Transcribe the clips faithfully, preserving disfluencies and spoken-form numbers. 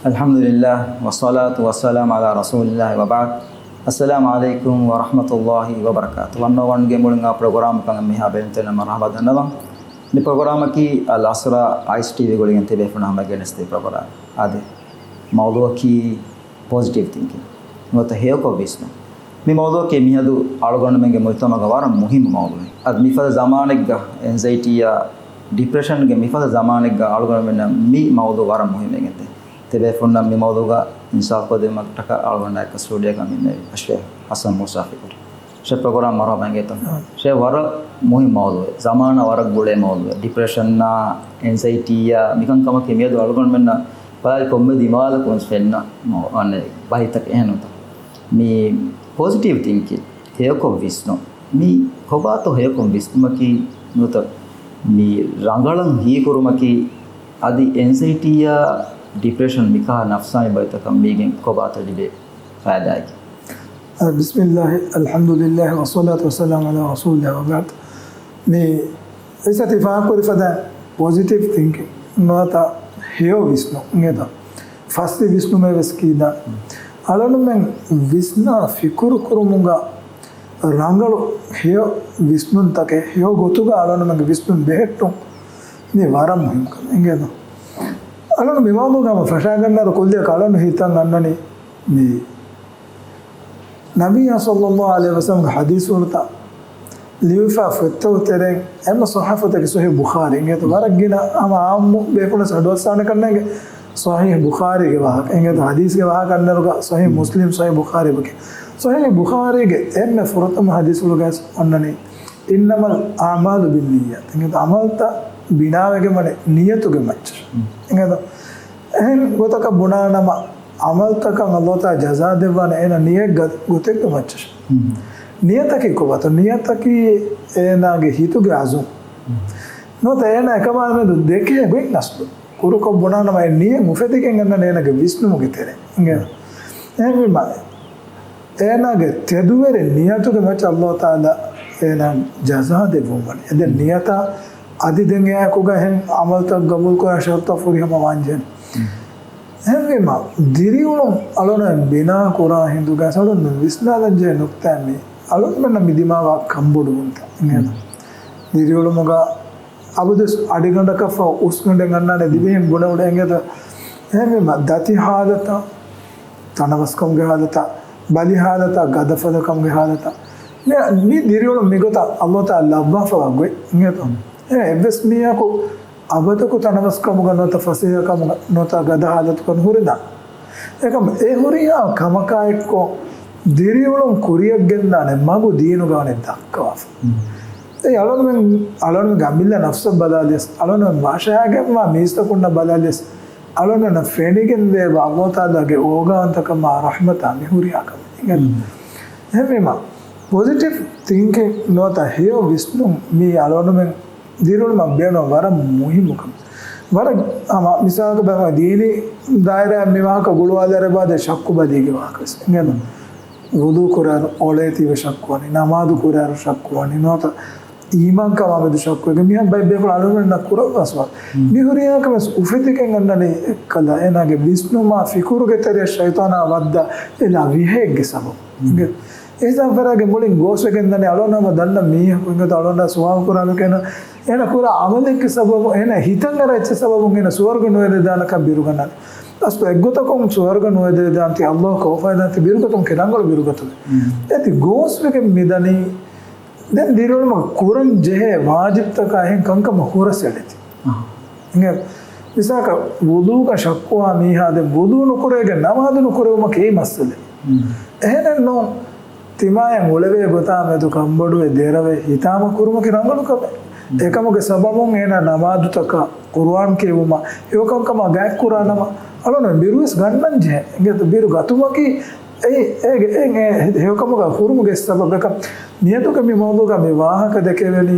އަލްޙަމްދުލިއްލާހް، ވައްޞަލާތު ވައްސަލާމު ޢަލާ ރަސޫލިއްލާހި ވަބަޢްދު. އައްސަލާމު ޢަލައިކުމް ވަރަޙްމަތުﷲި ވަބަރަކާތު. ވަންނޯވަންގެ މުޅިން އާ ޕްރޮގްރާމަކަށް މިހާ ބެލުންތެރިންނަށް މަރުޙަބާ ދަންނަވަން. މި ޕްރޮގްރާމަކީ އަލް އަސްރާ އައިސް ޓީވީ ގުޅިގެން ތިބޭފުޅުންނާ ހަމަ ގެނެސްދޭ ޕްރޮގްރާމެއް. އާދެ، މައުޟޫޢަކީ ޕޮޒިޓިވް ތިންކިން ނުވަތަ ހެޔޮކޮށް ވިސްނުން. މި މައުޟޫޢަކީ މިއަދު އަޅުގަނޑުމެންގެ މުޖްތަމަޢުގަ ވަރަށް މުހިއްމު މައުޟޫޢެއް. އަދި މިފަދަ ޒަމާނެއްގަ އެންޒައިޓީއާ ޑިޕްރެޝަންގެ މިފަދަ ޒަމާނެއްގަ އަޅުގަނޑުމެންނަށް މި މައުޟޫޢު ވަރަށް މުހިއްމު އެނގެންދޭ. ތިބޭފުޅުންނަށް މި މައުޟޫޢުގަ އިންސާފު ކޮށްދިނުމަށްޓަކާ އަޅުގަނޑާ އެކު ސްޓޫޑިއޯގަ މި އިންނެވި އައްޝޭޚް ޙަސަން މޫސާ ފިކުރީ. ޝޭޚް ޕްރޮގްރާމް މަރުޙަބާ އިނގޭތޯ. ޝޭޚް ވަރަށް މުހިއްމު މައުޟޫޢެއް. ޒަމާނާ ވަރަށް ގުޅޭ މައުޟޫޢެއް. ޑިޕްރެޝަންއާ، އެންޒައިޓީއާ، މިކަންކަމަކީ މިއަދު އަޅުގަނޑުމެންނަށް ބަލާލި ކޮންމެ ދިމާލަކުން ފެންނަ މައު-، އަނެއް ބަހިތަކެއް އެހެންނުތަ؟ މި ޕޮޒިޓިވް ތިންކިން، ހެޔޮކޮށް ވިސްނުން. މި ކޮބާތޯ ހެޔޮކޮށް ވިސްނުމަކީ ނުވަތަ މި ރަނގަޅަށް ހީކުރުމަކީ އަދި އެންޒައިޓީއާ ޑިޕްރެޝަން މިކަހަލަ ނަފްސާނީ ބަލިތަކަށް މީގެން ކޮބާތޯ ލިބޭ ފައިދާއަކީ؟ އަ، ބިސްމިއްލާހި، އަލްޙަމްދުލިއްލާހި، ވައްޞަލާތު ވައްސަލާމު ޢަލާ ރަސޫލިއްލާހި ވަބަޢްދު. މި އިސަތި ފާހަގަކުރި ފަދަ ޕޮޒިޓިވް ތިންކިން ނުވަތަ ހެޔޮ ވިސްނުން އިނގޭތަ؟ ފަސްދި ވިސްނުމޭ ވެސް ކީދާނެ. އަޅުގަނޑުމެން ވިސްނާ ފިކުރު ކުރުމުގަ ރަނގަޅު ހެޔޮ ވިސްނުންތަކެއް، ހެޔޮ ގޮތުގަ އަޅުގަނޑުމެންގެ ވިސްނުން ބެހެއްޓުން މީ ވަރަށް މުހިންމު ކަމެއް އިނގޭތަ؟ އަޅުގަނޑު މި މައުޟޫޢުގަ ހަމަ ފަށާގަންނައިރު ކުއްލިއަކަށް އަޅުގަނޑު ހިތަށް އަންނަނީ މި ނަބިއްޔާ ޞައްލައްލާހު ޢަލައިހި ވަސައްލަމްގެ ޙަދީޘްފުޅުތައް ލިޔުއްވާ ފޮތްތަކުގެ ތެރެއިން އެންމެ ޞައްޙަ ފޮތަކީ ޞަޙީޙު ބުޚާރީ އިނގޭތަ؟ ވަރަށް ގިނަ ހަމަ ޢާއްމު ބޭފުޅުން ވެސް އަޑުއައްސާނެ ކަންނޭނގެ ޞަޙީޙު ބުޚާރީގެ ވާހަކަ އިނގޭތަ؟ ޙަދީޘްގެ ވާހަކަ އަންނައިރުގަ ޞަޙީޙު މުސްލިމް، ޞަޙީޙު ބުޚާރީ ބަކި. ޞަޙީޙު ބުޚާރީގެ އެންމެ ފުރަތަމަ ޙަދީޘްފުޅުގަ ވެސް އޮންނަނީ، "އިންނަމަލް އަޢުމާލު ބިންނިއްޔާތި" އިނގޭތަ؟ ޢަމަލުތައް ބިނާވެގެން ވަނީ ނިޔަތުގެ މައްޗަށް އިނގޭތަ؟ އެހެން ގޮތަކަށް ބުނާނަމަ، ޢަމަލުތަކަށް ﷲ ތަޢާލާ ޖަޒާ ދެއްވާނެ އޭނަ ނިޔަތް ގަ-، ގޮތެއްގެ މައްޗަށް. ނިޔަތަކީ ކޮބާތޯ؟ ނިޔަތަކީ އޭނާގެ ހިތުގެ ޢަޒުމް. ނުވަތަ އޭނާ އެކަމާ މެދު ދެކޭ ގޮތް ނަސްލު. ކުރުކޮށް ބުނާނަމަ އެ ނިޔަތް އުފެދިގެން އަންނަނީ އޭނާގެ ވިސްނުމުގެ ތެރެއިން. އިނގޭ. އެހެންވީމަ، އޭނާގެ ތެދުވެރި ނިޔަތުގެ މައްޗަށް ﷲ ތަޢާލާ އޭނާ ޖަޒާ ދެއްވުން ވަނީ. އެ ދެން ނިޔަތާ އަދި ދެން އެއާއެކުގަ އެހެން ޢަމަލުތައް ގަބޫލުކުރާ ޝަރުޠުތައް ފުރިހަމަ ވާންޖެހޭނެ. އެހެންވީމަ، ދިރިއުޅުން އަޅުގަނޑުމެން ބިނާ ކުރާ ހިނދުގަ އަޅުގަނޑުމެން ވިސްނާލަންޖެހޭ ނުކްތާ މީ. އަޅުގަނޑުމެންނަށް މި ދިމާވާ ކަންބޮޑުވުންތައް. ދިރިއުޅުމުގަ އަބަދުވެސް އަޑިގަނޑަކަށްފަހު އުސްގަނޑެއް އަންނާނެ ދިވެހިން ބުނެ އުޅޭ އިނގޭތަ؟ އެހެންވީމަ، ދަތި ހާލަތާ، ތަނަވަސްކަމުގެ ހާލަތާ، ބަލި ހާލަތާ، ގަދަފަދަކަމުގެ ހާލަތާ، މި، މި ދިރިއުޅުން މިގޮތަށް ﷲ ތަޢާލާ ލައްވާފަވާ ގޮތް އިނގޭތަ؟ އެ އެއްވެސް މީހަކު އަބަދަކު ތަނަވަސްކަމުގަ ނުވަތަ ފަސޭހަކަމުގަ ނުވަތަ ގަދަ ހާލަތުގަ ނުހުރެދާނެ. އެކަމަ އެ ހުރިހާ ކަމަކާއެއްކޮށް ދިރިއުޅުން ކުރިއަށްގެންދާނެ މަގު ދީނުގަ ވަނީ ދައްކަވާފަ. އެ އަޅުގަނޑުމެން، އަޅުގަނޑުމެންގެ އަމިއްލަ ނަފްސަށް ބަލާލިޔަސް، އަޅުގަނޑުމެން ވަށައިގެންވާ މީސްތަކުންނަށް ބަލާލިޔަސް، އަޅުގަނޑުމެންނަށް ފެނިގެންދޭ ﷲ ތަޢާލާގެ އޯގާވަންތަކަމާ ރަޙްމަތާ މި ހުރިހާ ކަމެއް. އެހެންވީމަ، ޕޮޒިޓިވް ތިންކިން ނުވަތަ ހެޔޮ ވިސްނުން މީ އަޅުގަނޑުމެން ދިރިއުޅުމަށް ބޭނުން ވަރަށް މުހިއްމު ކަމެއް. ވަރަށް ހަމަ މިސާލަކަށް ބަލާ ދީނީ ދާއިރާއަށް މި ވާހަކަ ގުޅުވާލާ އެބަދޭ ޝައްކު ބަލީގެ ވާހަކަ ވެސް އިނގޭތަ؟ ވުޟޫ ކުރާއިރު އޮޅޭތީވެ ޝައްކުވަނީ، ނަމާދު ކުރާއިރު ޝައްކުވަނީ، ނުވަތަ އީމާންކަމާ މެދު ޝައްކުވެގެން މިހާ ބައެއް ބޭފުޅުން އަޅުގަނޑުމެންނަށް ކުރައްވާ ސުވާލު. މި ހުރިހާ ކަމެއް އުފެދިގެން އަންނަނީ އެއްކަލަ އޭނާގެ ވިސްނުމާ ފިކުރުގެ ތެރެއަށް ޝައިޠާނާ ވައްދާ އެލާ ވިހައެއްގެ ސަބަބު. އެ ހިސާބު ފަރާގެ މުޅިން ގޯސްވެގެން ދަނީ އަޅުގަނޑު ހަމަ ދަންނަ މީހަކު އިނގޭތަ؟ އަޅުގަނޑާ ސުވާލު ކުރާނެ ކަން އޭނަ ކުރާ އަމަލެއްގެ ސަބަބުން، އޭނަ ހިތަށް އަރާ އެއްޗެއް ސަބަބުން އޭނަ ސުވަރުގެ ނުވެދެދާނެކަން ބިރުގަންނަނީ. އަސްލު އެއްގޮތަކުން ސުވަރުގެ ނުވެދެދާނެތީ ﷲ ކޯފާދާނެތީ ބިރުގަތުމަކީ ރަނގަޅު ބިރުގަތުމެއް. އެތި ގޯސްވެގެން މިދަނީ ދެން ދިރިއުޅުމަށް ކުރަން ޖެހޭ ވާޖިބްތަކާ އެހެން ކަންކަމަށް ހުރަސް އެޅިތި. އިނގޭ، މިސާލަކަށް ވުޟޫގަ ޝައްކުވާ މީހާ ދެން ވުޟޫ ނުކުރެވިގެން ނަމާދު ނުކުރެވުމަކީ އެއީ މައްސަލައެއް. އެހެނެއްނޫން، ތިމާޔަށް އުޅެވޭ ގޮތާ މެދު ކަންބޮޑުވެ ދެރަވެ ހިތާމަ ކުރުމަކީ ރަނގަޅު ކަމެއް. އެކަމުގެ ސަބަބުން އޭނާ ނަމާދުތަކާ، ޤުރުއާން ކިޔެވުމާ، ހެޔޮކަންކަމާ ގާތްކުރާނަމަ، އަޅުގަނޑު ބިރުވެސް ގަންނަން ޖެހޭ. އިނގޭތަ؟ ބިރު ގަތުމަކީ އެއީ، އޭގެ، އެ، އެ ހެޔޮކަމުގަ ހުރުމުގެ ސަބަބަކަށް މިއަދުގެ މި މައުޟޫގަ މި ވާހަކަ ދެކެވެނީ.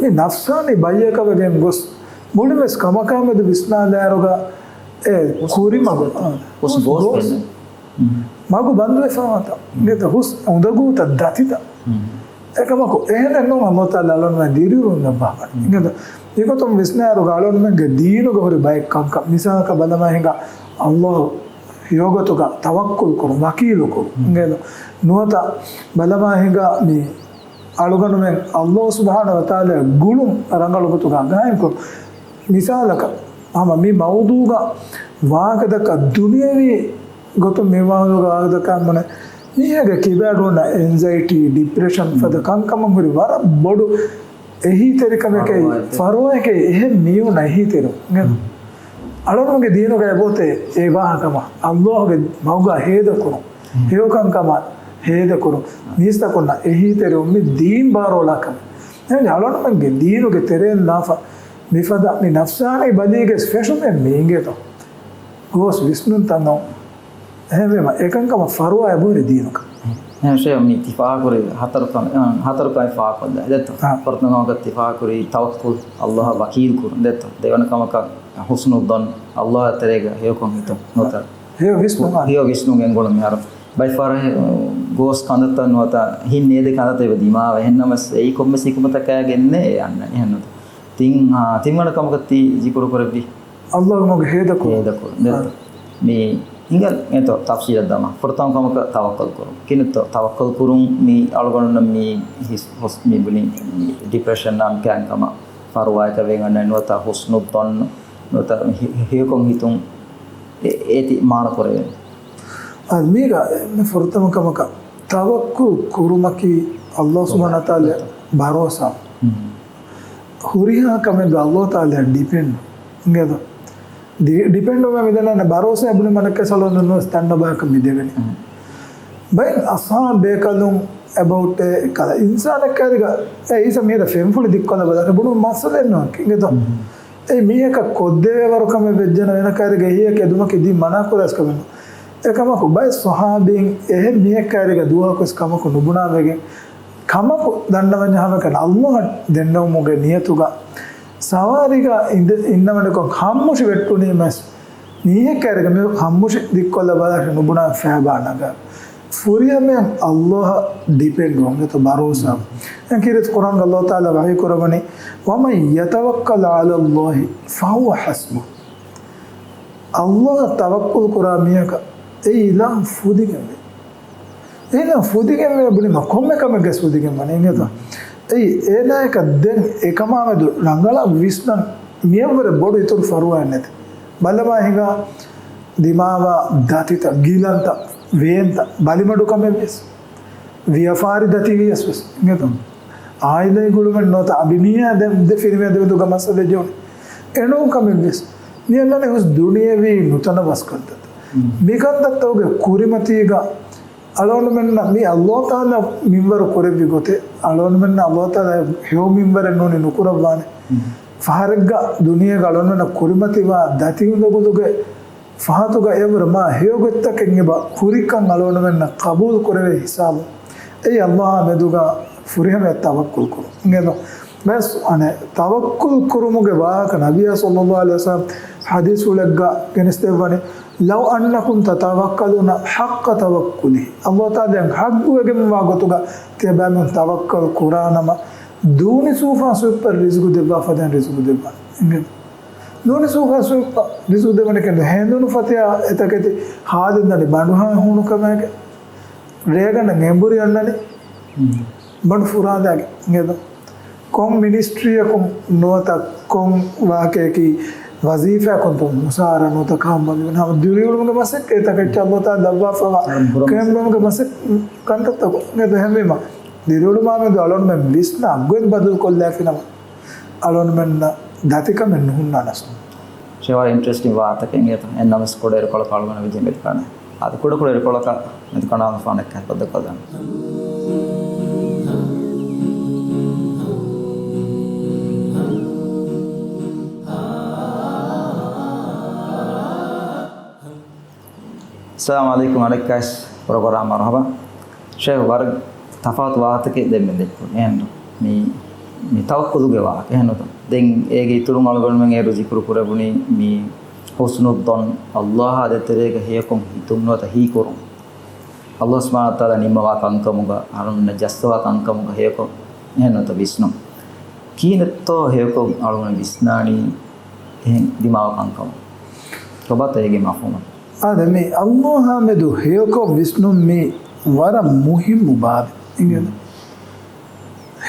މި ނަފްސާނީ ބައްޔަކަށް ވެގެން ގޮސް، މުޅިންވެސް ކަމަކާމެދު ވިސްނާލާއިރުގަ އެ ހުސް، ކުރިމަގު، ހުސް، އާ، ހުސް ހުސް ގޯސް ގޯސް ފެންނަ. މަގު ބަންދުވެފަވާތަ. އިނގޭތަ؟ ހުސް އުނދަގޫތައް ދަތިތައް. އެކަމަކު، އެހެނެއްނޫން ﷲ ތަޢާލާ އަޅުގަނޑުމެން ދިރިއުޅުން ލައްވާފަ. އިނގޭތަ؟ މިގޮތުން ވިސްނާއިރުގަ އަޅުގަނޑުމެންގެ ދީނުގަ ހުރި ބައެއް ކަންކަން. މިސާލަކަށް ބަލަމާ ހިނގާ ﷲ ހެޔޮގޮތުގަ ތަވައްކުލް ކުރުން، ވަކީލު ކުރުން. އިނގޭތޯ؟ ނުވަތަ ބަލަމާ ހިނގާ މި އަޅުގަނޑުމެން ﷲ ސުބްޙާނަހޫ ވަތަޢާލާ ގުޅުން ރަނގަޅު ގޮތުގަ ގާއިމްކުރުން. މިސާލަކަށް، ހަމަ މި މައުޟޫގަ ވާހަކަދައްކާ ދުނިޔަވީ ގޮތުން މި މައުޟޫގަ ވާހަކަދައްކާ މުނެ މީހެއްގެ ކިބައިން އޮންނަ އެންޒައިޓީ، ޑިޕްރެޝަން ފަދަ ކަންކަމުން ހުރި ވަރަށް ބޮޑު އެހީތެރިކަމެކޭ، ފަރުވާއެކޭ އެހެން މީހުންނަށް އެހީތެރިވުން. އަޅުގަނޑުގެ ދީނުގައި އެބައޮތޭ އެ ވާހަކަމަ ﷲގެ މަގުގަ ހޭދަކުރުން، ހެޔޮކަންކަމަށް ހޭދަކުރުން، މީސްތަކުންނަށް އެހީތެރިވުން މި ދީން ބާރުއަޅާ ކަމެއް. އެހެން އަޅުގަނޑުމެންގެ ދީނުގެ ތެރެއިން ލާފަ މިފަދަ މި ނަފްސާނީ ބަލީގެ ފެށުމެއް މި އިނގޭތޯ؟ ގޯސް ވިސްނުންތައް ނޫން. އެހެންވީމަ އެކަންކަމަށް ފަރުވާ އެބަހުރި ދީނުގަ. އެހެން ޝޭޚް މި ތި ފާހަގަކުރި ހަތަރު ކަމެއް، އަ، ހަތަރު ކަމެއް ފާހަގަކޮށްލާ. ދެއްތޯ؟ އާ. ފުރަތަމަ ކަމަކަށް ތި ފާހަގަކުރީ ތަވައްކުލް، ﷲއަށް ވަކީލު ކުރުން. ދެއްތޯ؟ ދެވަނަ ކަމަކަށް ޙުސްނުއްޒަން، ﷲއާ ތެރޭގަ ހެޔޮކޮށް ހިތުން ނުވަތަ ހެޔޮ ވިސްނުން، ހެޔޮ ވިސްނުން ގެންގުޅުން މިހާރު. ބައެއް ފަހަރަށް ގޯސް ކަންތައްތައް ނުވަތަ ހިތް ނޭދޭ ކަންތައްތައް އެބަ ދިމާވޭ. އެހެންނަމަވެސް އެއީ ކޮންމެސް ހިކުމަތަކާ ގެންނޭ އެ އަންނަނީ. އެހެންނުތަ؟ ތިން، އާ، ތިންވަނަ ކަމަކަށް ތި ޒިކުރު ކުރެއްވީ. ﷲގެ މަގުގަ ހޭދަކުރުން. ހޭދަކުރުން. ދެއްތޯ؟ އާ. މި ހިނގަން އެތޯ ތަފްސީލަށް ދަމާ. ފުރަތަމަ ކަމަކަށް ތަވައްކަލް ކުރުން. ކިހިނެއްތޯ ތަވައްކަލް ކުރުން މި އަޅުގަނޑުންނަށް މި ހިސް-، ހުސް-، މި ބުނި މި ޑިޕްރެޝަން ނާމިކައިން ކަމަށް ފަރުވާއަކަށް ވެގެން އަންނަ ނުވަތަ ޙުސްނުއްޒަން ނުވަތަ ހި-، ހެޔޮކޮށް ހިތުން އެ-، އޭތި މާނަ ކުރެވޭނެ. އަދި މީގަ މި ފުރަތަމަ ކަމަކަށް ތަވައްކުލް ކުރުމަކީ ﷲ ސުބްޙާނަހޫ ވަތަޢާލާ ބަރޯސާ. ހުން. ހުރިހާ ކަމެއްގަ ﷲ ތަޢާލާ ޑިޕެންޑް. އިނގޭތޯ؟ ޑި-، ޑިޕެންޑް ވުމަށް މިދަންނަ ބަރޯސާ ބުނި މަނައްކަ ސަލޯނު ނުވެސް ދަންނަ ބަޔަކަށް މި ދެވެނީ. ހުން. ބައެއް އަސްޙާބު ބޭކަލުން އެބައޮތޭ ކަލަ އިންސާނެއް ކައިރިގަ އެ އީސަ މީރަ ފެންފުޅި ދިއްކޮށްލަ ބަލާ ބުނު މައްސަލައެއް ނޫން. އިނގޭތޯ؟ ހުން. އެ މީހަކަށް ކޮށްދެވޭ ވަރު ކަމެއް ވެއްޖެނަ އޭނަ ކައިރިގަ އެހީއަކަށް އެދުމަކީ ދީން މަނާ ކުރާ ކަމެއް ނޫން. އެކަމަކު ބައެއް ޞަޙާބީން އެހެން މީހެއް ކައިރިގަ ދުވަހަކުވެސް ކަމަކު ނުބުނާވެގެން ކަމަކު ދަންނަވަންޏާ ހަމައެކަނި ﷲ އަށް ދެންނެވުމުގެ ނިޔަތުގަ ސަވާރީގަ އިނދެ-، އިންނަވަނިކޮށް ހައްމުށި ވެއްޓުނީމަސް މީހެއް ކައިރިގަ މި ހައްމުށި ދިއްކޮށްލަ ބަލާށި ނުބުނާ ފައިބާ ނަގާ. ފުރިހަމައަށް ﷲ އަށް ޑިޕެންޑް ވުން އެތަ ބަރޯސާ. އެން ކީރިތި ޤުރްއާންގަ ﷲ ތަޢާލާ ވަޙީ ކުރައްވަނީ، "وَمَن يَتَوَكَّلْ عَلَى اللَّهِ فَهُوَ حَسْبُهُ." ﷲ އަށް ތަވައްކުލް ކުރާ މީހަކަށް އެއީ އިލާހު ފުދިގެންވޭ. އޭނާ ފުދިގެންވޭ ބުނީމަ ކޮންމެ ކަމެއްގަ ފުދިގެން ވަނީ އިނގޭތަ؟ އެއީ އޭނާއަކަށް ދެން އެކަމާ މެދު ރަނގަޅަށް ވިސްނަން މިއަށްވުރެ ބޮޑު އިތުރު ފަރުވާއެއް ނެތެ. ބަލަމާ ހިނގާ ދިމާވާ ދަތިތައް، ގިލަންތައް، ވޭންތައް، ބަލިމަޑުކަމެއްވިޔަސް، ވިޔަފާރި ދަތިވިޔަސް ވެސް އިނގޭތަ؟ އާއިލާގެ ގުޅުމެއް ނުވަތަ އަނބިމީހާ ދެ، ދެ ފިރިމީހާ ދެމެދުގަ މައްސަލަ ޖެހުނީ. އެނޫން ކަމެއްވިޔަސް މި އަންނަނީ ހުސް ދުނިޔެވީ ނުތަނަވަސް ކަންތައްތައް. މި ކަންތައްތަކުގެ ކުރިމަތީގަ އަޅުގަނޑުމެންނަށް މި ﷲ ތަޢާލާ މިންވަރު ކުރެއްވި ގޮތެއް، އަޅުގަނޑުމެންނަށް ﷲ ތަޢާލާ ހެޔޮ މިންވަރެއް ނޫނީ ނުކުރައްވާނެ. ފަހަރެއްގަ ދުނިޔޭގަ އަޅުގަނޑުމެންނަށް ކުރިމަތިވާ ދަތި އުނދަގުލުގެ ފަހަތުގަ އެވަރު މާ ހެޔޮ ގޮތްތަކެއް އެބަ ހުރިކަން އަޅުގަނޑުމެންނަށް ޤަބޫލު ކުރެވޭ ހިސާބުން އެއީ ﷲ އާ މެދުގަ ފުރިހަމަޔަށް ތަވައްކުލް ކުރުން. އިނގޭތޯ؟ ބަސް އަނެއް ތަވައްކުލް ކުރުމުގެ ވާހަކަ ނަބިއްޔާ ޞައްލައްލާހު ޢަލައިހި ވަސައްލަމް ޙަދީޘްފުޅެއްގަ ގެނެސްދެއްވަނީ، "لَوْ أَنَّكُمْ تَتَوَكَّلُونَ حَقَّ تَوَكُّلِهِ." ﷲ ތަޢާލާއަށް ޙައްޤުވެގެންވާ ގޮތުގަ ތިޔަބައިމީހުން ތަވައްކަލް ކުރާނަމަ، ދޫނި ސޫފާ ސުއްޕަށް ރިޒުގު ދެއްވާ ފަދައިން ރިޒުގު ދެއްވާނެ. އިނގޭތޯ؟ ދޫނި ސޫފާ ސުއްޕަށް ރިޒުގު ދެއްވަނީ ކެނޑު ހެނދުނު ފަތިހާ އެތަކެތި ހާލިން ދަނީ ބަނޑުހާ ހޫނުކަމެއްގެ. ރޭގަނޑަށް އެނބުރި އަންނަނީ ބަނޑު ފުރާލާގެ. އިނގޭތޯ؟ ކޮން މިނިސްޓްރީއަކުން ނުވަތަ ކޮން ވާހަކައަކީ ވަޒީފާއަކުން ތޯ މުސާރަ ނުވަތަ ކާން ބަލިވެން ހަމަ ދިރިއުޅުމުގެ މަސައްކަތް އެތަކެއްޗަށް ﷲ ތަޢާލާ ލައްވާފަވާ ކެނބުމުގެ މަސައް-، ކަންތައްތަކުން. އިނގޭތޯ؟ އެހެންވީމަ ދިރިއުޅުމާ މެދު އަޅުގަނޑުމެން ވިސްނާ ގޮތް ބަދަލުކޮށްލާފިނަމަ، އަޅުގަނޑުމެންނަށް ދަތިކަމެއް ނުހުންނާނެ. ޝޭޚް ވަރަށް އިންޓްރެސްޓިން ވާހަކަތަކެއް އިނގޭތަ؟ އެހެންނަމަވެސް ކުޑަ އިރުކޮޅަކަށް އަޅުގަނޑު މި ޖެހިގަންނަން. އަދި ކުޑަ ކުޑަ އިރުކޮޅަކަށް މެދުކަނޑާލަން ފާނެއްކަ ބައްދަލުކޮށްލަން. އައްސަލާމު ޢަލައިކުމް. އަނެއްކާވެސް ޕްރޮގްރާމަށް މަރުޙަބާ. ޝޭޚް ވަރަށް ތަފާތު ވާހަކަތަކެއް ދެންމެ ދެއްކުން. އެހެންނު މި، މި ތަވައްކުލުގެ ވާހަކަ. އެހެންނުތަ؟ ދެން އޭގެ އިތުރުން އަޅުގަނޑުމެން އޭރު ޒިކުރު ކުރެވުނީ މި ޙުސްނުއްޒަން، ﷲ އާ ދޭތެރޭގަ ހެޔޮކޮށް ހިތުން ނުވަތަ ހީކުރުން. ﷲ ސުބްޙާނަހޫ ވަތަޢާލާ ނިންމަވާ ކަންކަމުގަ، އަޅުގަނޑުމެންނަށް ޖައްސަވާ ކަންކަމުގަ ހެޔޮކޮށް އެހެންނުތަ ވިސްނުން. ކިހިނެއްތޯ ހެޔޮކޮށް އަޅުގަނޑު ވިސްނާނީ އެހެން ދިމާވާ ކަންކަމު؟ ކޮބާތޯ އޭގެ މަފްހޫމު؟ އާދެ، މި އައްލާހާމެދު ހެޔޮކޮށް ވިސްނުން މީ ވަރަށް މުހިއްމު ބާބެއް. އިނގޭތަ؟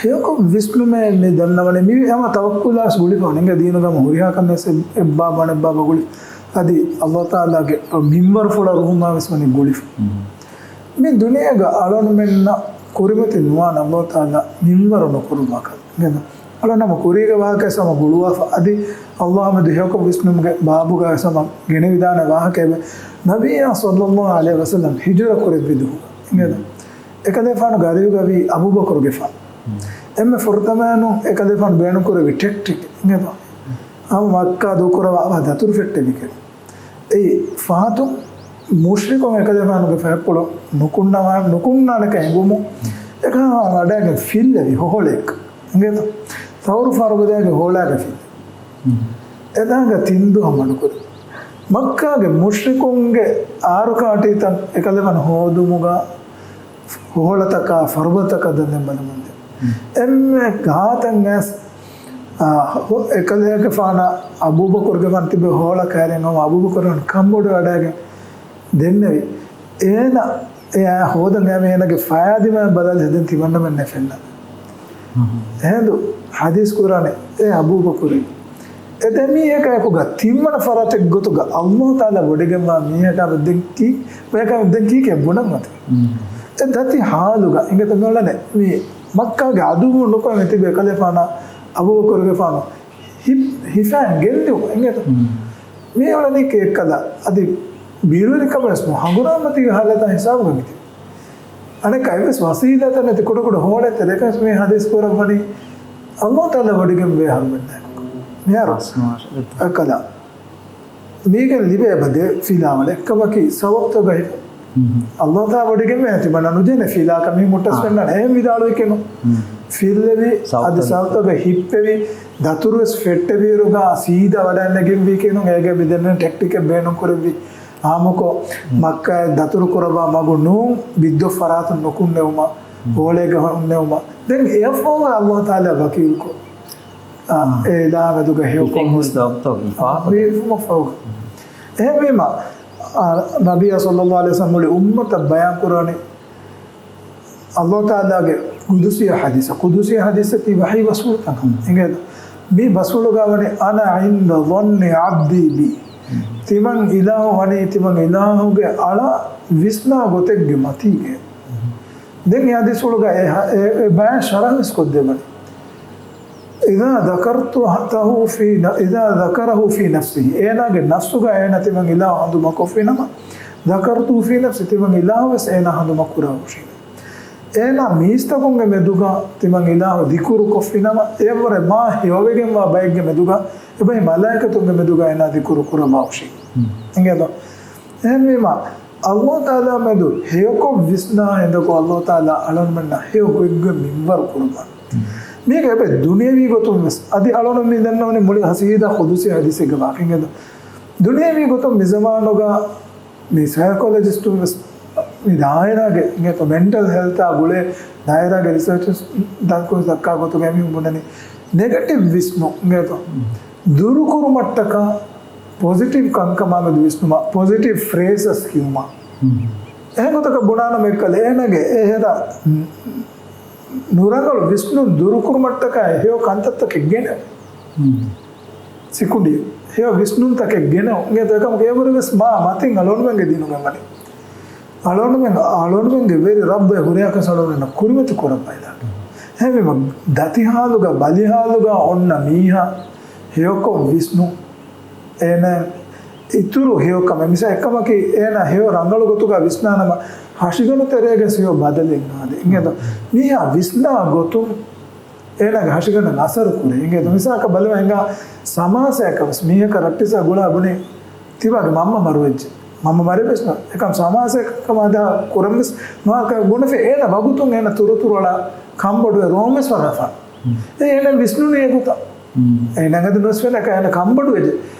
ހެޔޮކޮށް ވިސްނުމޭ މި ދަންނަވަނީ މި ހަމަ ތަވައްކުލާސް ގުޅިފަ އިނގޭ، ދީނުގަމަ ހުރިހާ ކަމެއް އެއްބާ ބަނެއްބާ ގުޅި. އަދި އައްލާހު ތަޢާލާގެ މިންވަރުފުޅަށް ރުހުމާވެސް ވަނީ ގުޅިފަ. މި ދުނިޔޭގަ އަޅަންމެންނަށް ކުރިމަތި ނުވާނެ އައްލާހު ތަޢާލާ މިންވަރު ނުކުރުމަކަށް. އަޅަން ހަމަ ކުރީގެ ވާހަކައެއް ހަމަ ގުޅުވާފަ. އަދި އައްލާހާމެދު ހެޔޮކޮށް ވިސްނުމުގެ ބާބުގަ ވެސް ހަމަ ގެނެވިދާނެ ވާހަކައެވެ. ނަބިއްޔާ ޞައްލައްލާހު ޢަލައިހި ވަސައްލަމް ހިޖުރަ ކުރެއްވި ދުވަހު އިނގޭތަ؟ އެކަލޭފާނުގެ އަރިހުގަ ވީ އަބޫބަކުރުގެފާނު. އެންމެ ފުރަތަމައިނު އެކަލޭފާނު ބޭނުންކުރެއްވި ޓެކްޓިކް އިނގޭތަ؟ ހަމަ މައްކާ ދޫކުރައްވާ ދަތުރު ފެއްޓެވި ކަން. އެއީ ފަހަތުން މުޝްރިކުން އެކަލޭފާނުގެ ފަޔަށްޕުޅު ނުކުންނަވާ-، ނުކުންނާނެކަން އެނގުމުން އެކަލޭފާނު އަޑައިގެން ފިއްލެވި ހޮހޮޅައެއް އިނގޭތަ؟ ތައުރު ފަރުބަދައިގެ ހޮހޮޅާގެ ފިއްލެވި. އެތާނގަ ތިން ދުވަހު މަޑުކުރި. މައްކާގެ މުޝްރިކުންގެ އާރުކާޓީތައް އެކަލޭފާނު ހޯދުމުގަ ހޮހޮޅަތަކާ ފަރުބަދަތަކާ ދަންނެއް ބަލަމުންދެ. އެންމެ ގާތަށް އައިސް، އާ، ހޮ-، އެކަލޭގެފާނަށް އަބޫބަކުރުގެފާނު ތިބި ހޮހޮޅަ ކައިރިން އައުމު އަބޫބަކުރުގެފާނު ކަނބޮޑު އަޑައިގެން ދެންނެވި. އޭނަ އެ އާ ހޯދަން އައިމެ އޭނަގެ ފަޔާދިމާ ބަލާލި ދެން ތިމަންނަމެންނެ ފެންނަ. އެހެންދު ޙަދީޘް ކުރާނެ އޭ އަބޫބަކުރެއް. އެ ދެމީހަކާ އެކުގަ ތިންވަނަ ފަރާތެއް ގޮތުގަ އައްލާހު ތަޢާލާ ވޮޑިގެންވާ މީހަކާ ދެން ކީ، އެކާ ދެން ކީކޭ ބުނަން އޮތީ. އެ ދަތި ޙާލުގަ އިނގޭތަ މިއުޅެނީ މި މައްކާގެ އަދުއްވު ނުކޮށް މިތިބި އެކަލޭފާނާ އަބޫބަކުރުގެފާނު ހި-، ހިފައިން ގެއްލިއުމަށް އިނގޭތަ؟ މިއުޅެނީ ކޭއްކަލަ އަދި ބިރުވެރިކަމެއް ވެސް ނޫން، ހަނގުރާމަތީގެ ހާލަތާ ހިސާބުގަ މިތިބި. އަނެއްކާ އެއްވެސް ވަސީލަތެއް ނެތި ކުޑަކުޑަ ހޮހޮޅެއް ތެރޭގަ މި ޙަދީޘް ކުރައްވަނީ އައްލާހު ތަޢާލާ ވޮޑިގެންވޭ އަހަރުމެންނާއެކު. މިހާރު އައްކަލާ މީގެން ލިބޭ އެބަ ދެ ފިލާވަޅެއް. އެއްކަމަކީ ސަބަބުތަކުގަ ހިފުން. އައްލާހު ތަޢާލާ ވޮޑިގެންވޭ ތިމަންނަ ނުޖެހޭނެ ފިލާކަށް މީ މުއްޓަސް ފެންނާނެ. އެހެން ވިދާޅުވިކެނު. ފިއްލެވި، އަދި ސަބަބުތަކުގަ ހިއްޕެވި، ދަތުރުވެސް ފެއްޓެވިއިރުގަ ސީދާ ވަޑައިނެގެންވީކެނު. އޭގެ މިދެންނެވި ޓެކްޓިކެއް ބޭނުންކުރެއްވި. އާއްމުކޮށް، މައްކާއަށް ދަތުރު ކުރައްވާ މަގު ނޫން، ބިއްދޮށް ފަރާތުން ނުކުންނެވުމަށް، ހޮހޮޅޭގަ ހުންނެވުމަށް. ދެން އެއަށްފަހުގަ އައްލާހު ތަޢާލާ ވަކީލުކޮށް، އާ، އެ އިލާހުމެދުގަ ހެޔޮކޮށް ހިފުމަށްފަހުގަ. އެހެންވީމަ، އާ، ނަބިއްޔާ ޞައްލައްލާހު ޢަލައިހި ވަސައްލަމް މުޅި އުއްމަތަށް ބަޔާން ކުރާނީ އައްލާހު ތަޢާލާގެ ޤުދުސީ ޙަދީޘް، ޤުދުސީ ޙަދީޘް ތީ ވަޙީ ބަސްފުޅުތައް އިނގޭތަ؟ މި ބަސްފުޅުގަ ވަނީ، "أنا عند ظن عبدي بي." ތިމަން އިލާހު ވަނީ ތިމަން އިލާހުގެ އަޅާ ވިސްނާ ގޮތެއްގެ މަތީގަ. ދެން އެ ޙަދީޘްފުޅުގަ އެ ޙަ-، އެ، އެ ބަޔަށް ޝަރަޙަވެސް ކޮށްދެއްވަނީ. "إذا ذكرته في ن-، إذا ذكره في نفسه." އޭނާގެ ނަފްސުގަ އޭނާ ތިމަން އިލާހު ހަނދުމަކޮށްފިނަމަ، "ذكرته في نفسي." ތިމަން އިލާހުވެސް އޭނާ ހަނދުމަކުރާހުށީ. އޭނާ މީސްތަކުންގެ މެދުގަ ތިމަން އިލާހު ޛިކުރުކޮށްފިނަމަ، އެއަށްވުރެ މާ ހެޔޮވެގެންވާ ބައެއްގެ މެދުގަ، އެބައި މަލާއިކަތުންގެ މެދުގަ އޭނާ ޛިކުރު ކުރައްވާހުށީ. އިނގޭތޯ؟ އެހެންވީމަ، އައްލާހު ތަޢާލާ މެދު ހެޔޮކޮށް ވިސްނާ ހިނދަކު އައްލާހު ތަޢާލާ އަޅަންމެންނަށް ހެޔޮ ގޮތްގޮތް މިންވަރު ކުރުވާނެ. މީގެ އެބަ ދުނިޔަވީ ގޮތުން ވެސް، އަދި އަޅުން މި ދަންނަވަނީ މުޅި ހަސީދާ ޤުދުސީ ޙަދީޘެއްގެ ވާހަކަ އިނގޭތޯ. ދުނިޔަވީ ގޮތުން މި ޒަމާނުގަ މި ސައިކޮލޮޖިސްޓުން ވެސް މި ދާއިރާގެ އިނގޭތޯ، މެންޓަލް ހެލްތާ ގުޅޭ ދާއިރާގެ ރިސަރޗަރސް ދައްކާ ގޮތުގަ އެމީހުން ބުނަނީ ނެގެޓިވް ވިސްނުން އިނގޭތޯ، ދުރުކުރުމަށްޓަކާ ޕޮޒިޓިވް ކަންކަމާމެދު ވިސްނުމަށް، ޕޮޒިޓިވް ފްރޭސަސް ކިޔުމަށް. އެހެން ގޮތަކަށް ބުނާނަމަ އެއްކަލަ އޭނަގެ އެހެރަ ނުރަނގަޅު ވިސްނުން ދުރުކުރުމަށްޓަކާ ހެޔޮ ކަންތައްތަކެއް ގެނެވުން. ސިކުނޑި ހެޔޮ ވިސްނުންތަކެއް ގެނެވުން. އެކަމަކު އެވަރު ވެސް މާ މަތިން އަޅުގަނޑުމެންގެ ދީނުގަ ވަނީ. އަޅުގަނޑުމެން، އަޅުގަނޑުމެންގެ ވެރި ރައްބޭ ހުރިހާ ކަން އަޅުގަނޑުމެންނަށް ކުރިމަތި ކުރައްވައިލާނެ. އެހެންވީމަ، ދަތި ހާލުގަ، ބަލި ހާލުގަ އޮންނަ މީހާ ހެޔޮކޮށް ވިސްނުން، އޭނަ އިތުރު ހެޔޮކަމެއް. މިސާ އެއްކަމަކީ، އޭނަ ހެޔޮ ރަނގަޅު ގޮތުގަ ވިސްނާނަމަ، ހަށިގަނޑު ތެރޭގަ ހެޔޮ ބަދަލެއް އާދެ. އިނގޭތޯ؟ މީހާ ވިސްނާ ގޮތުން އޭނާގެ ހަށިގަނޑަށް އަސަރު ކުރޭ. އިނގޭތޯ؟ މިސާލަކަށް ބަލަމާ ހިނގާ ސަމާސާއަކަށް ވެސް މީހަކަށް ރައްޓިސާ ގުޅާ ބުނީ، ތިބާގެ މަންމަ މަރުވެއްޖެ. މަންމަ މަރެއް ވެސް ނުވޭ. އެކަމް ސަމާސާއަކަށް ހަމަ އަދާ ކުރަން ވެސް ނުވާ ގުނަފި އޭނަ ވަގުތުން އޭނަ ތުރުތުރުއަޅާ ކަންބޮޑުވެ ރޯން ވެސް ވަރާފާނެ. އެ އޭނަ ވިސްނުނީ އެގޮތަށް. އޭނަ އަދި ނުވެސް ފެނޭ އެކަ އޭނަ ކަންބޮޑުވެއްޖެ.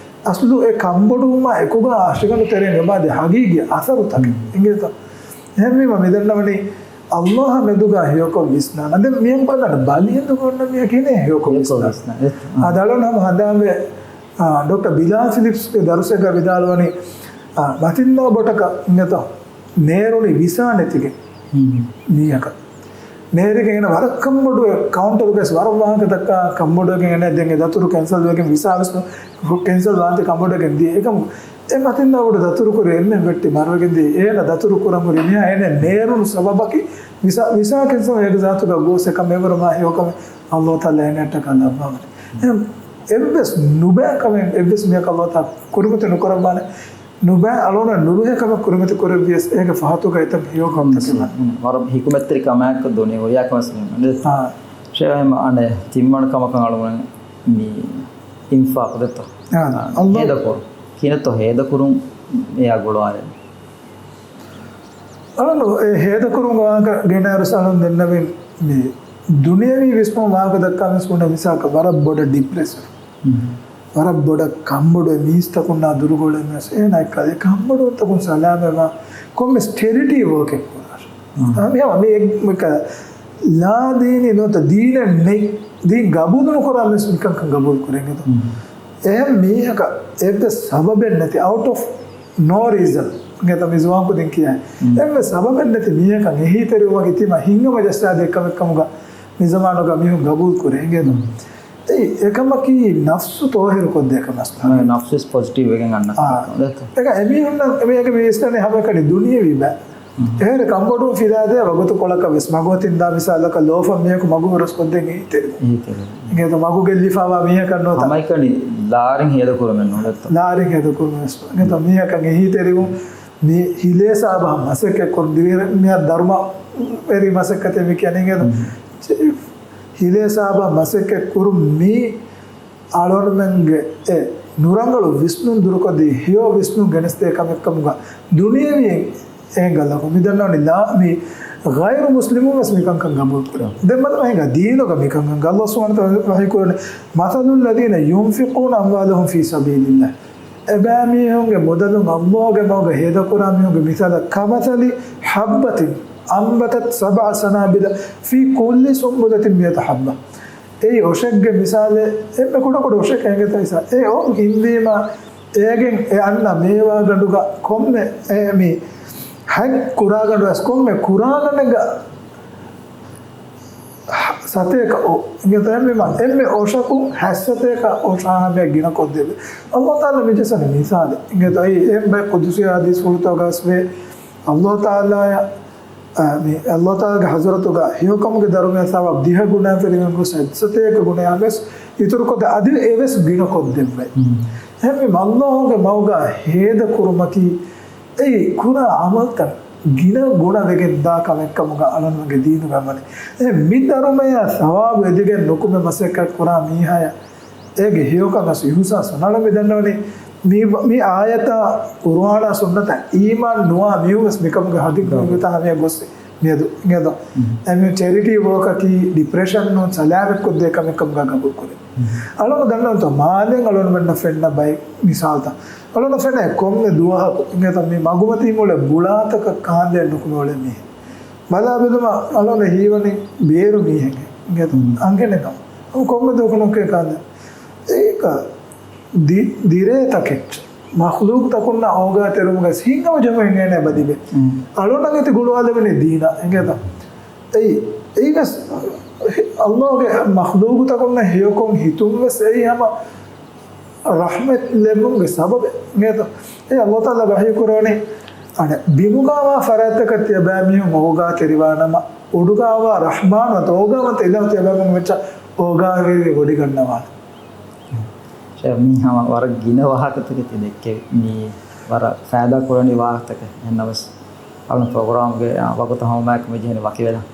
އަސްލު އެ ކަންބޮޑުވުމާ އެކުގަ ހަށިގަނޑު ތެރޭން އެބާދޭ ހަގީގީ އަސަރުތަކެއް. އިނގޭތޯ؟ އެހެންވީމަ މިދަންނަވަނީ އައްލާހާ މެދުގަ ހެޔޮކޮށް ވިސްނާނަން. ދެން މިއަށް ބަލަން ބަލިއެނދުގަ އޮންނަ މީހަކީ ހެޔޮކޮށް ވިސްނާނެ. އާ، ދަޅުން ހަމަ ހަނދާންވެ، އާ، ޑޮކްޓަ ބިލާލް ފިލިޕްސްގެ ދަރުސެއްގަ ވިދާޅުވަނީ، މަތިންދާ ބޮޓަކަށް އިނގޭތޯ ނޭރުނީ ވިސާ ނެތިގެން މީހަކަށް. ނޭރިގެން އޭނަ ވަރަށް ކަންބޮޑުވެ ކައުންޓަރުގައި ވަރަށް ވާހަކަ ދައްކާ ކަންބޮޑުވެގެން އޭނަ ދެން އެ ދަތުރު ކެންސަލް ވެގެން ވިސާ ވެސް ކެންސަލް ވާންތީ ކަންބޮޑުވެގެން ދިޔަ. އެކަމު އެ މަތިންދާ ބޮޑު ދަތުރު ކުރި އެންމެން ވެއްޓި މަރުވެގެން ދިޔަ. އޭނަ ދަތުރު ކުރަން ހުރި މީހާ އޭނަ ނޭރުނު ސަބަބަކީ ވިސާ، ވިސާ ކެންސަލް އޭގެ ޒާތުގަ ގޯސް އެކަމެއް ވަރު މާ ހެޔޮކަމެއް އައްލާހު ތަޢާލާ އޭނައަށްޓަކާ ލައްވާވަނީ. އެހެން އެއްވެސް ނުބައި ކަމެއް އެއްވެސް މީހަކަށް އައްލާހު ތަޢާލާ ކުރިމަތި ނުކުރައްވާނެ. ނުބައި އަޅުގަނޑަށް ނުރުހޭ ކަމެއް ކުރިމަތި ކުރެއްވިޔަސް އޭގެ ފަހަތުގަ އެތަން ހެޔޮ ކަންތަކެއް ވާނެ. ވަރަށް ހިކުމަތްތެރި ކަމާއެކު ދުނިޔެ ހުރިހާ ކަމެއް އާ. ޝޭހް އަނެ ތިންވަނަ ކަމަކަށް އަޅުގަނޑު މި އިންފާޤު ދެއްތޯ؟ އާ، އާ، އައްލާހު ހޭދަކުރުން. ކިހިނެއްތޯ ހޭދަކުރުން އެއާ ގުޅުވާލެއް؟ އަޅުގަނޑު އެ ހޭދަކުރުމުގެ ވާހަކަ ގެނައިރު އަޅުގަނޑު ދެންނެވިން މި ދުނިޔަވީ ވިސްނުން ވާހަކަ ދައްކާ ވެސް ބުނެ މިސާލަކަށް ވަރަށް ބޮޑަށް ޑިޕްރެސް ވެ. ވަރަށް ބޮޑަށް ކަނބޮޑުވެ މީސްތަކުންނާ ދުރުގަ އުޅެން ވެސް އޭނާ އެއްކަލެ ކަނބޮޑުވުންތަކުން ސަލާމަތްވާ ކޮންމެސް ޗެރިޓީ ވޯކެއް ކުރާށެ. މި މި އެއް މިކަ ލާ ދީނީ ނުވަތަ ދީނެއް ނެތް، ދީން ގަބޫލު ނުކުރާ މީސް މިކަންކަން ގަބޫލު ކުރޭ އިނގޭތޯ. އެހެން މީހަކަށް އެއްވެސް ސަބަބެއް ނެތި، އައުޓް އޮފް ނޯ ރީޒަން އިނގޭތޯ މި ޒުވާން ކުދިން ކިޔާ. އެއްވެސް ސަބަބެއް ނެތި މީހަކަށް އެހީތެރިވުމަކީ ތިމާ ހިތްހަމަޖައްސާދޭ ކަމެއް ކަމުގަ މި ޒަމާނުގަ މީހުން ގަބޫލު ކުރޭ އިނގޭތޯ. އެއީ އެކަމަކީ ނަފްސު ތޯހިރު ކޮށްދޭ ކަމެއް. ނަފްސު ވެސް ޕޮޒިޓިވް ވެގެން އަންނަ އާ. ކަމެއް. އެކަ އެމީހުންނަށް އެމީހަކަށް މި ވިސްނަނީ ހަމައެކަނި ދުނިޔެވީ ބައެއް. އެހެރެ ކަނބޮޑުވުން ފިލާދޭ ވަގުތުކޮޅަކަށް ވެސް މަގު އޮތިންދާ މިސާލަކަށް ލޯފަން މީހަކު މަގު ހުރަސްކޮށްދޭން އެހީތެރި. އެހީތެރި. އިނގޭތޯ މަގު ގެއްލިފާވާ މީހަކަށް ނުވަތަ. ހަމައެކަނި ލާރިން ހޭދަކުރުމެއް ނޫންތޯ. ލާރިން ހޭދަކުރުމެއް ވެސް. އިނގޭތޯ މީހަކަށް އެހީތެރިވުން މި ހިލޭ ސާބަހަށް މަސައްކަތް ކުރުން ދިވެހި މި ދަރުމަވެރި މަސައްކަތެއް މި ކިޔަނީ އިނގޭތޯ. ހިލޭ ސާބަ މަސައްކަތް ކުރުން މީ އަޅުގަނޑުމެންގެ އެ ނުރަނގަޅު ވިސްނުން ދުރުކޮށްދީ ހެޔޮ ވިސްނުން ގެނެސްދޭ ކަމެއްކަމުގަ ދުނިޔެވީ އެނގަލަކު މި ދަންނަވަނީ ލާ މި ޣައިރު މުސްލިމުން ވެސް މިކަންކަން ގަބޫލު ކުރޭ. ދެން މަދަމަ ހިނގާ ދީނުގަ މިކަންކަން އައްލާހު ސުބްޙާނަހޫ ވަތަޢާލާ ވަޙީ ކުރަނީ مَثَلُ الَّذِينَ يُنْفِقُونَ أَمْوَالَهُمْ فِي سَبِيلِ اللَّهِ. އެބައިމީހުންގެ މުދަލުން އައްލާހުގެ މަގުގަ ހޭދަކުރާ މީހުންގެ މިސާލަށް كَمَثَلِ حَبَّةٍ أَنْبَتَتْ سَبْعَ سَنَابِلَ فِي كُلِّ سُنْبُلَةٍ مِائَةُ حَبَّةٍ. އެއީ އޮށެއްގެ މިސާލެއް، އެންމެ ކުޑަކުޑަ އޮށެއް އެނގޭތޯ އިންސާނާ. އެ އޮށް އިންދީމާ، އޭގެން އެ އަންނަ މޭވާގަނޑުގަ ކޮންމެ އެ މި ހަތް ކުރާގަނޑު ވެސް ކޮންމެ ކުރާގަނޑެއްގަ ސަތޭކަ އޮށް. އިނގޭތޯ އެންމެ، އެންމެ އޮށަކުން ހަތް ސަތޭކަ އޮށާ ހަމަޔަށް ގިނަ ކޮށްދެއްވި. އައްލާހު ތަޢާލާ މި ޖެއްސަނީ މިސާލެއް. އިނގޭތޯ އެއީ އެންމެ ޤުދުސީ ޙަދީޘްފުޅުތަކުގަ ވެސް ވޭ. އައްލާހު ތަޢާލާ އާ، މި އައްލާހު ތަޢާލާގެ ޙަޟްރަތުގަ ހެޔޮކަމުގެ ދަރުމަޔަށް ސަވާބު ދިހަ ގުނައިން ފެށިގެން ގޮސް ހަތް ސަތޭކަ ގުނައިން ވެސް އިތުރުކޮށްދޭ އަދި އެވެސް ގިނަކޮށްދެއްވައި. އެހެންވީމަ އައްލާހުގެ މަގުގަ ހޭދަކުރުމަކީ އެއީ ކުރާ ޢަމަލުތައް ގިނަ ގުނަ ވެގެން ދާ ކަމެއްކަމުގަ އަޅުގަނޑުމެންގެ ދީނުގަ ވަނީ. އެ މި ދަރުމަޔަށް ސަވާބު އެދިގެން ނުކުމެ މަސައްކަތް ކުރާ މީހާޔަށް އޭގެ ހެޔޮކަން އަސް އިހުސާސް ވާނެ. އަޅުގަނޑު މި ދަންނަވަނީ މި، މި އާޔަތާ ޤުރުއާނާ ސުންނަތާ އީމާން ނުވާ މީހުން ވެސް މިކަމުގެ ހަދިގޮތް ހަމަޔަށް ގޮސް މިއަދު އިނގޭތޯ. އެމީ ޗެރިޓީ ވޯކަކީ ޑިޕްރެޝަން ނޫން ސަލާމަތްކޮށްދޭ ކަމެއް ކަމުގަ ގަބޫލު ކުރޭ. އަޅުގަނޑު ދަންނަވަންތޯ މާލެން އަޅުގަނޑުމެންނަށް ފެންނަ ބައެއް މިސާލުތައް. އަޅުގަނޑަށް ފެނޭ ކޮންމެ ދުވަހަކު އިނގޭތޯ މި މަގުމަތީ މުޅެ ބުޅާތަކަށް ކާންދޭން ނުކުމެ އުޅޭ މީހެއް. ބަލާ ބެލުމަށް އަޅުގަނޑަށް ހީވަނީ ބޭރު މީހެއް އިނގޭތޯ. އަންހެނެއް ކަމަށް. ކޮންމެ ދުވަހަކު ނުކެ ކާންދޭން. އޭކަ ދި-، ދިރޭ ތަކެއްޗެއް މަޚްލޫޤުތަކުންނާ އޯގާތެރިވުމުގަ ހިތްހަމަޖެހުމެއް ހިނގޭނެ ބަދިބެ. އަޅުގަނޑަށް އެތި ގުޅުވާލެވެނީ ދީނާ އިނގޭތަ؟ އެއީ، އެއީވެސް އައްލާހުގެ މަޚްލޫޤުތަކުންނަށް ހެޔޮކޮށް ހިތުން ވެސް އެއީ ހަމަ ރަޙްމަތް ލެއްވުމުގެ ސަބަބެއް އިނގޭތަ؟ އެ އައްލާހު ތަޢާލާ ވަޙީ ކުރަވަނީ، އަނެއް ބިމުގާވާ ފަރާތްތަކަށް ތިޔަބައިމީހުން އޯގާތެރިވާނަމަ، އުޑުގާވާ ރަޙްމާން ނުވަތަ އޯގާވަންތަ އިލާހު ތިޔަބައިމީހުން މައްޗަށް އޯގާވެރިވެ ވޮޑިގަންނަވާނެ. ޝޭޚް، މީ ހަމަ ވަރަށް ގިނަ ވާހަކަތަކެއް ތި ދެއްކެވި. މީ ވަރަށް ފައިދާ ކުރަނިވި ވާހަކަތަކެއް. އެހެންނަމަވެސް، އަޅުން ޕްރޮގްރާމްގެ، އާ، ވަގުތު ހަމަވުމާއެކު މި ޖެހެނީ ވަކިވެލަން.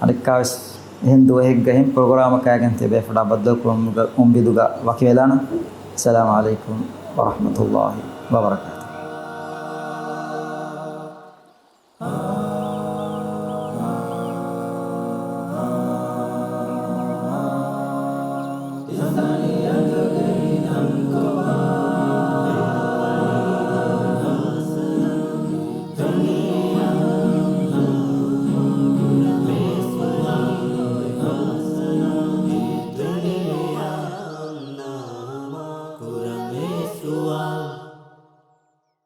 އަނެއްކާވެސް އެހެން ދުވަހެއްގައި އެހެން ޕްރޮގްރާމަކާގެން ތިޔަބޭފުޅާ ބައްދަލުކުރުމުގެ އުއްމީދުގަ ވަކިވެލާނަން. އައްސަލާމު ޢަލައިކުމް ވަރަޙްމަތުﷲި ވަބަރަކާތުހު.